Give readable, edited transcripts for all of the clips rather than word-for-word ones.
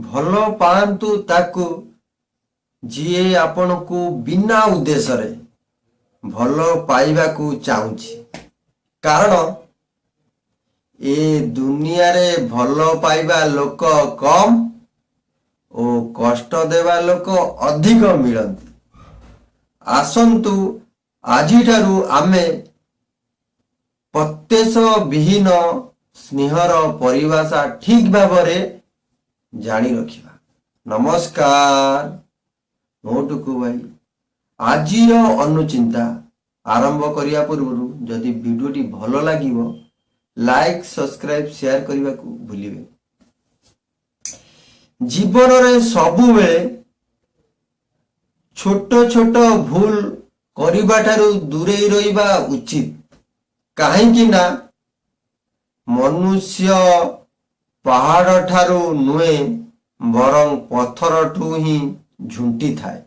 ଭଲ ପାଆନ୍ତୁ ତାକୁ ଯିଏ ଆପଣଙ୍କୁ ବିନା ଉଦ୍ଦେଶ୍ୟରେ ଭଲ ପାଇବାକୁ ଚାହୁଁଛି, କାରଣ ଏ ଦୁନିଆରେ ଭଲ ପାଇବା ଲୋକ କମ୍ ଓ କଷ୍ଟ ଦେବା ଲୋକ ଅଧିକ ମିଳନ୍ତି। ଆସନ୍ତୁ ଆଜିଠାରୁ ଆମେ ପ୍ରତ୍ୟେଷ ବିହୀନ ସ୍ନେହର ପରିଭାଷା ଠିକ୍ ଭାବରେ ଜାଣି ରଖିବା। ନମସ୍କାର, ମୁଁ ଟୁକୁ ଭାଇ। ଆଜିର ଅନୁଚିନ୍ତା ଆରମ୍ଭ କରିବା ପୂର୍ବରୁ ଯଦି ଭିଡ଼ିଓଟି ଭଲ ଲାଗିବ, ଲାଇକ୍, ସବସ୍କ୍ରାଇବ୍, ସେୟାର କରିବାକୁ ଭୁଲିବେନି। ଜୀବନରେ ସବୁବେଳେ ଛୋଟ ଛୋଟ ଭୁଲ କରିବା ଠାରୁ ଦୂରେଇ ରହିବା ଉଚିତ, କାହିଁକି ନା ମନୁଷ୍ୟ ପାହାଡ଼ ଠାରୁ ନୁହେଁ ବରଂ ପଥରଠୁ ହିଁ ଝୁଣ୍ଟି ଥାଏ।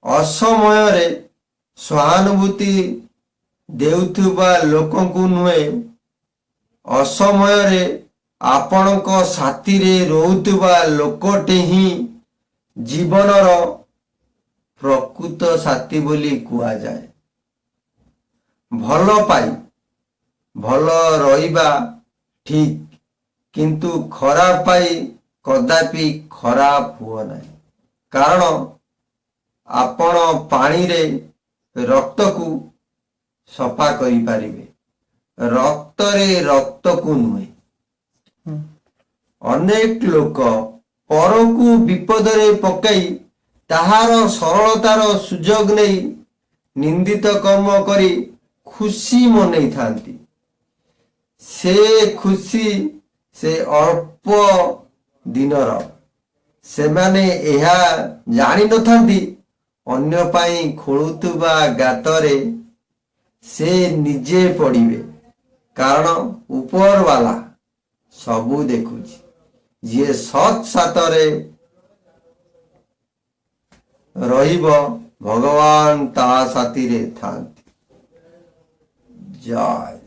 ଅସମୟରେ ସହାନୁଭୂତି ଦେଉଥିବା ଲୋକଙ୍କୁ ନୁହେଁ, ଅସମୟରେ ଆପଣଙ୍କ ସାଥିରେ ରହୁଥିବା ଲୋକଟି ହିଁ ଜୀବନର ପ୍ରକୃତ ସାଥୀ ବୋଲି କୁହାଯାଏ। ଭଲ ପାଇ ଭଲ ରହିବା ଠିକ୍, କିନ୍ତୁ ଖରାପ ପାଇ କଦାପି ଖରାପ ହୁଅ ନାହିଁ, କାରଣ ଆପଣ ପାଣିରେ ରକ୍ତକୁ ସଫା କରିପାରିବେ, ରକ୍ତରେ ରକ୍ତକୁ ନୁହେଁ। ଅନେକ ଲୋକ ପରକୁ ବିପଦରେ ପକାଇ ତାହାର ସରଳତାର ସୁଯୋଗ ନେଇ ନିନ୍ଦିତ କର୍ମ କରି ଖୁସି ମନେଇଥାନ୍ତି। ସେ ଖୁସି ସେ ଅଳ୍ପ ଦିନର। ସେମାନେ ଏହା ଜାଣିନଥାନ୍ତି, ଅନ୍ୟ ପାଇଁ ଖୋଳୁଥିବା ଗାତରେ ସେ ନିଜେ ପଡ଼ିବେ, କାରଣ ଉପରବାଲା ସବୁ ଦେଖୁଛି। ଯିଏ ସତ୍ ସାଥରେ ରହିବ, ଭଗବାନ ତା ସାଥିରେ ଥାନ୍ତି। ଜୟ